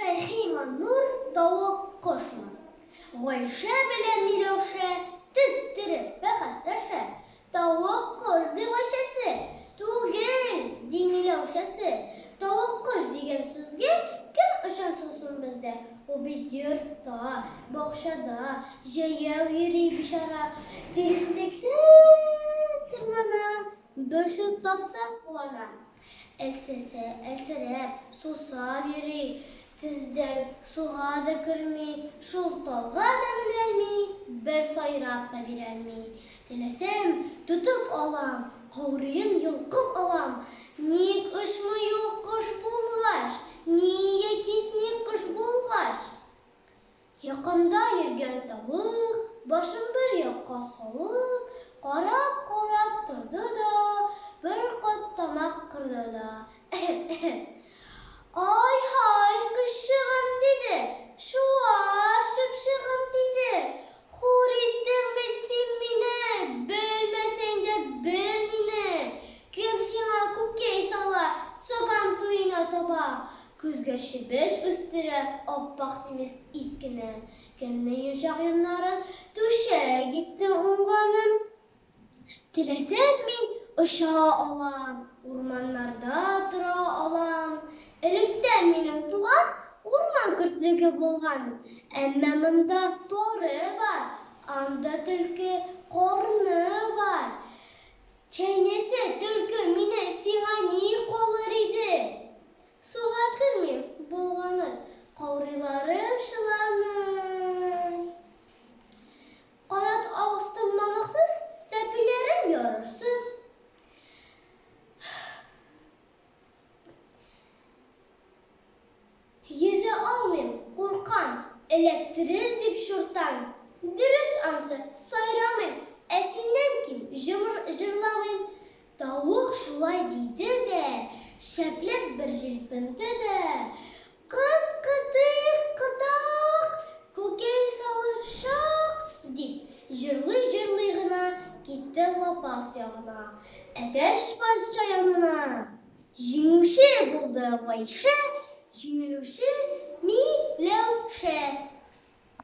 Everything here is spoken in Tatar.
Шәйхи Маннур тавык кошмы? Гайшә белән Миләүшә теттереп бәхәсләшә. Тавык кош, ди Гайшәсе. Түгел, ди Миләүшәсе. Тавык кош дигән сүзгә кем ышансын соң бездә? Ул бит йортта, бакчада җәяү йөри бичара. Тиреслектә тырмана, бер чүп тапса куана. Әлсерсә, әлсерәп, сусап йөри, тездән суга да керми, шул талга да менәлми, бер сайрап та бирәлми. Теләсәм, тотып алам, каурыен йолкып алам. Ник очмый ул кош булгач, нигә китми кош булгач? Якында йөргән тавык, башын бер якка салып, карап-карап торды да, бер кат тамак кырды да, Эһем-эһем! Ай-һай, кошчыгым, диде, чуар чыпчыгым, диде, хур иттең бит син мине, белмәсәң дә бернине. Кем сиңа күкәй сала, Сабан туена таба? Көзгә чебеш үстерә ап-ак симез ит кенә. Кемнең йомшак йоннарын түшәк иттем уңганым. Теләсәм мин оча алам, урманнарда тора алам. Электән минем туган урман көртлеге булган. Әмма монда торы бар, анда төлке карны бар. Чәйнәсә төлке мине сиңа ни калыр иде? Суга кермим, болганыр, каурыйларым чыланыр. Канат астым мамыксыз, тәпиләрем ярырсыз. Йөзә алмыйм, куркам, эләктерер дип чуртан. Дөрес ансы, сайрамыйм, ә синнән ким җырламыйм. Тавык шулай диде дә, шәпләп бер җилпенде дә, Кыт-кытыйк, кытак, күкәй салыр чак, дип, җырлый-җырлый гына китте лапас ягына, әтәч патша янына. Җиңүче булды Гайшә, җиңелүче, Миләүшә.